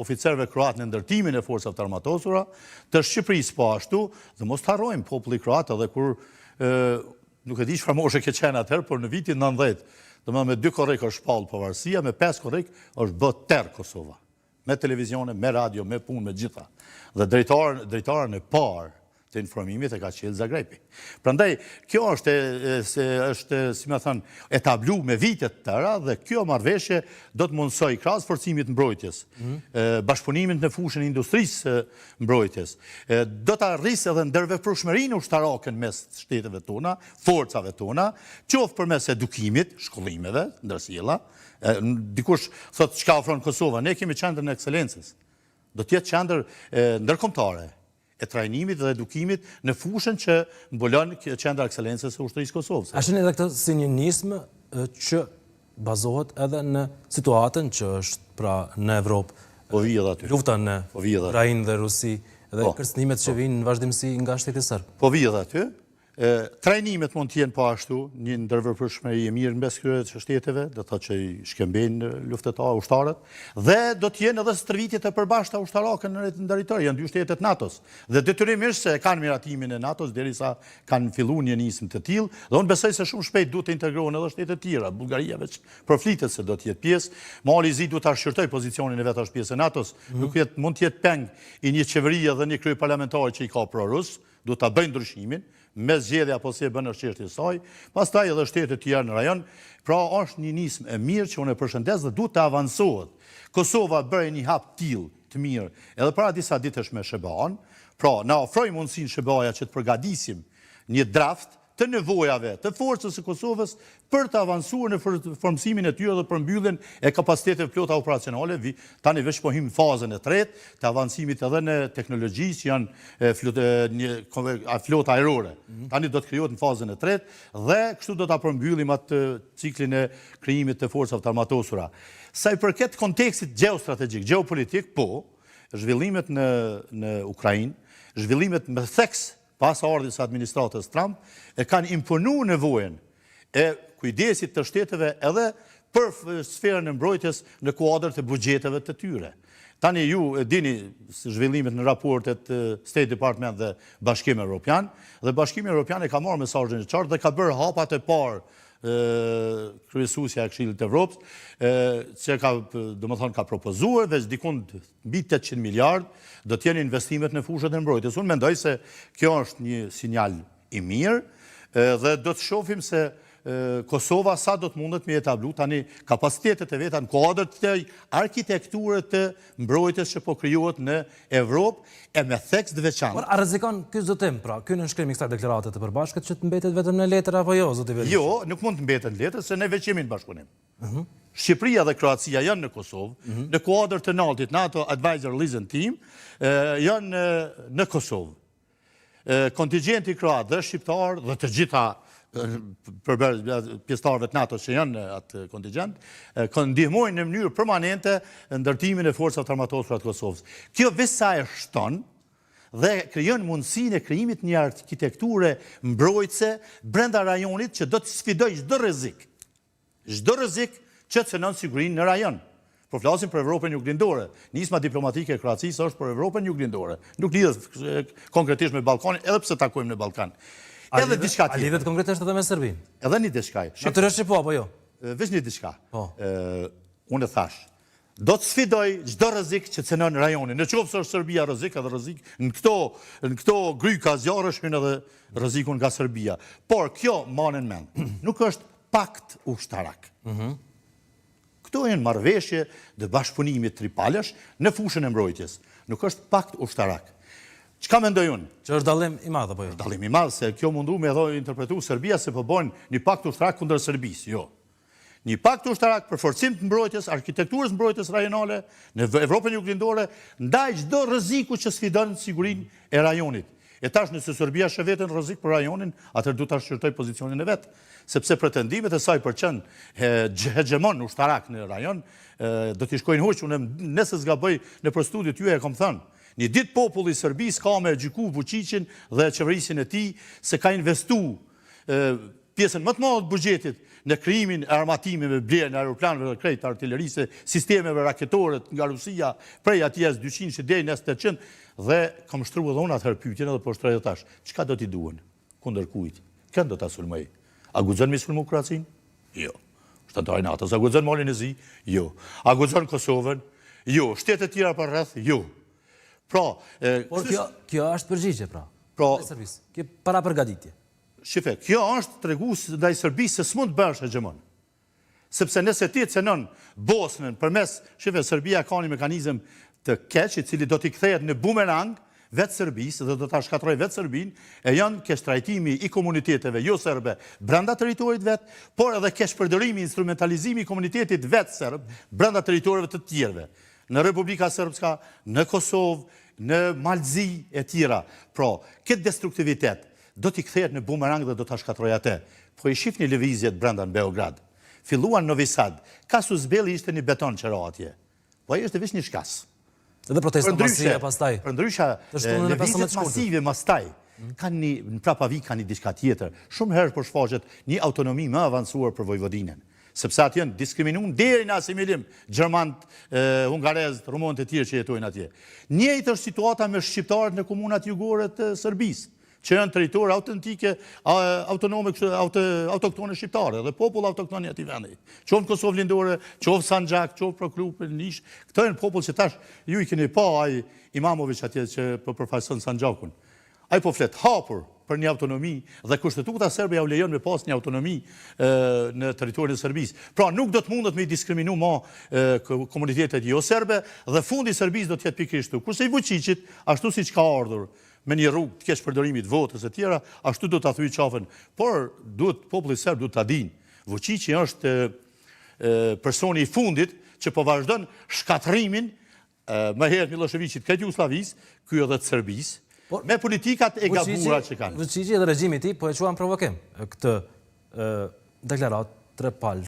oficerëve kroatë në ndërtimin e forcave të armatosura, të Shqipërisë po ashtu, dhe mos të harrojmë populli kroat edhe kur nuk e di çfarë moshe ke qenë atëherë, por në vitin 90, domethënë me 2 korrik është shpallë pavarësia, me 5 korrik është bë tërë Kosova. Me televizione, me radio, me punë, me gjitha. Dhe dritaren, dritaren e parë të informimit e ka çelë Zagrebi. Prandaj, kjo është, se, është, si me thënë, etablu me vite të tëra dhe kjo marrëveshje do të mundësojë krahas forcimit mbrojtjes, mm bashkëpunimit në fushën e industrisë mbrojtjes, do ta rrisë edhe ndërveprueshmërinë ushtarake në mes shteteve tona, forcave tona, qoftë përmes edukimit, shkollimeve, ndërsjella, dikush thotë çka ofron Kosova, ne kemi qendrën e ekselencës. Do të jetë qendër ndërkombëtare e trajnimit dhe edukimit në fushën që mbulon qendra e ekselencës së Ushtrisë Kosovës. A shihni edhe këtë si një nismë që bazohet edhe në situatën që është pra në Evropë, po vi edhe aty. Lufta në po vi edhe Ukrainë dhe Rusi dhe po, kërcënimet që po. vijnë në vazhdimësi nga shteti serb. Po vi edhe aty. Trajnimet mund të jenë po ashtu një ndërveprueshmëri e mirë mes këtyre shteteve, do të thotë që i shkëmbejnë luftëtarët, ushtarët, dhe do të jenë edhe stërvitjet e përbashkëta ushtarake në territor, janë dy shtete të NATO-s. Dhe detyrimisht se kanë miratimin e NATO-s derisa kanë filluar një nismë të tillë, dhe unë besoj se shumë shpejt duhet të integrohen edhe shtete të tjera, Bullgaria veç përflitet se do të jetë pjesë, Mali i Zi duhet ta shqyrtojë pozicionin e vet është pjesë e NATO-s, mm -hmm. nuk jetë mund të jetë peng i një qeverie dhe një kryeparlamentar që i ka pro-rus, duhet ta bëjë ndryshimin, me zgjedhje apo si e bën është çështje e saj, pastaj edhe shtete të tjera në rajon, pra është një nismë e mirë që unë e përshëndes dhe duhet të avancohet. Kosova bëri një hap të tillë të mirë edhe para disa ditësh me SHBA-n, pra na ofroi mundësinë SHBA-ja që të përgatisim një draft të nevojave të forcës së Kosovës për të avancuar në formësimin e tyre dhe përmbylljen e kapaciteteve plota operacionale, tani veç po hyjmë në fazën e tretë të avancimit edhe në teknologji që janë një flota ajrore. Mhm. Tani do të krijohet në fazën e tretë dhe kështu do ta përmbyllim atë ciklin e krijimit të forcave të armatosura. Sa i përket kontekstit gjeostrategjik, gjeopolitik, po, zhvillimet në në Ukrainë, zhvillimet me theks pas ardhjes së administratës Trump, e kanë imponu nevojën e kujdesit të shteteve edhe për sferën e mbrojtjes në kuadër të buxheteve të tyre. Tani ju e dini zhvillimet në raportet State Department dhe Bashkim Evropian, dhe Bashkimi Evropian e ka marrë mesazhin e qartë dhe ka bërë hapat e parë kryesuesja e Këshillit të Evropës, që ka, domethënë, ka propozuar veç dikund mbi 800 miliard do të jenë investimet në fushën e mbrojtjes. Unë mendoj se kjo është një sinjal i mirë dhe do të shohim se Kosova sa do të mundet me etablu tani kapacitetet e veta në kuadër të arkitekture të mbrojtjes që po krijohet në Evropë e me theks të veçantë. Por a rrezikon ky zotim, pra, ky nënshkrim i kësaj deklarate të përbashkët që të mbetet vetëm në letër apo jo, zoti Berisha? Jo, nuk mund të mbetet në letër se ne veç jemi në bashkëpunim. Mhm. Shqipëria dhe Kroacia janë në Kosovë, mhm. në kuadër të NATO-t, NATO Advisor Liaison Team, janë në Kosovë. Kontingjenti kroat dhe shqiptar dhe të gjitha përbërës pjesëtarëve të NATO që janë në atë kontingjent, ndihmojnë në mënyrë permanente ndërtimin e forcave të armatosura të Kosovës. Kjo veç sa e shton dhe krijon mundësinë e krijimit një arkitekture mbrojtëse brenda rajonit që do të sfidojë çdo rrezik. Çdo rrezik që cenon sigurinë në rajon. Po flasim për Evropën Juglindore. Nisma diplomatike e Kroacisë është për Evropën Juglindore. Nuk lidhet konkretisht me Ballkanin, edhe pse takojmë në Ballkan. Edhe diçka tjetër. A lidhet konkretisht edhe me Serbinë? Edhe një diçka. Natyrisht që po, apo jo? Veç një diçka. Po. Unë e thash, do të sfidoj çdo rrezik që cenon rajonin. Në qoftë se është Serbia rrezik, edhe rrezik në këto në këto gryka zjarresh hyn edhe rreziku nga Serbia. Por kjo mbani në mend, nuk është pakt ushtarak. Mhm. Këto janë marrëveshje dhe bashkëpunimit tripalësh në fushën e mbrojtjes. Nuk është pakt ushtarak. Çka mendoj unë? Që është dallim i madh apo jo? Dallim i madh se kjo mundu me edhe interpretu Serbia se po bojnë një pakt ushtarak kundër Serbisë. Jo. Një pakt ushtarak për forcim të mbrojtjes, arkitekturës mbrojtjes rajonale në Evropën Juglindore, ndaj çdo rreziku që sfidon sigurinë e rajonit. E tash nëse Serbia sheh veten rrezik për rajonin, atëherë duhet ta shqyrtojë pozicionin e vet, sepse pretendimet e saj për qenë hegjemon ushtarak në rajon do t'i shkojnë huq. Unë nëse s'gaboj nëpër studiot juaja e kam thënë, një ditë populli i Serbisë ka me gjyku Vučićin dhe qeverisjen e tij se ka investu. pjesën më të madhe të buxhetit në krijimin e armatimeve, blerjen e aeroplanëve dhe krejt artilerisë, sistemeve raketore nga Rusia, prej atij S-200 deri në S-800 dhe kam shtru edhe unë atëherë pyetjen edhe po shtroj edhe tash, çka do t'i duhen? Kundër kujt? Kënd do ta sulmojë? A guxon me sulmu Kroacinë? Jo. Është anëtar i NATO-s. A guxon Malin e Zi? Jo. A guxon Kosovën? Jo. Shtetet tjera përreth? Jo. Pra, Por kjo, kjo është përgjigje, pra. Pra, Serbisë. Kjo parapërgatitje. Shife, kjo është tregues ndaj Serbisë se s'mund të bëhesh hegjemon. Sepse nëse ti cenon Bosnën përmes, shife, Serbia ka një mekanizëm të keq i cili do t'i kthehet në bumerang vetë Serbisë dhe do ta shkatërrojë vetë Serbinë, e janë keqtrajtimi i komuniteteve jo serbe brenda territorit vet, por edhe keqpërdorimi, instrumentalizimi i komunitetit vetë serb brenda territoreve të tjerëve. Në Republika Srpska, në Kosovë, në Mal të Zi e tjera. Pra, këtë destruktivitet do t'i kthehet në bumerang dhe do ta shkatërrojë atë. Po i shifni lëvizjet brenda në Beograd. Filluan në Novi Sad. Kasus Belli ishte një beton që ra atje. Po ai është veç një shkas. Edhe protesta masive pastaj. Përndryshe, lëvizjet masive mastaj mhm. kanë një në prapavijë kanë një diçka tjetër. Shumë herë po shfaqet një autonomi më avancuar për Vojvodinën. Sepse atje janë diskriminun deri në asimilim gjermanët, hungarezët, rumunët e tjerë që jetojnë atje. Njëjtë është situata me shqiptarët në komunat jugore të Serbisë, që janë territore autentike, autonome, autoktone shqiptare dhe popull autokton i atij vendi. Qoftë në Kosovë Lindore, qoftë Sanxhak, qoftë Prokup, Nish, këto janë popull që tash ju i keni pa ai Imamović atje që po përfaqëson Sanxhakun. Ai po flet hapur për një autonomi dhe kushtetuta serbe jau lejon me pas një autonomi në territorin e Serbisë. Pra nuk do të mundet me i diskriminu ma komunitetet jo serbe dhe fundi i Serbisë do të jetë pikërisht këtu. Kurse i Vuçiqit, ashtu siç ka ardhur me një rrugë të keqpërdorimit të votës e tjera, ashtu do ta thyejë qafën. Por duhet populli serb duhet ta dinë. Vuçiqi është personi i fundit që po vazhdon shkatërrimin Më herët Millosheviqit krejt Jugosllavisë, ky edhe të Serbisë, me politikat e gabuara që kanë. Vuçiqi dhe regjimi i tij po e quan provokim këtë deklaratë trepalëshe.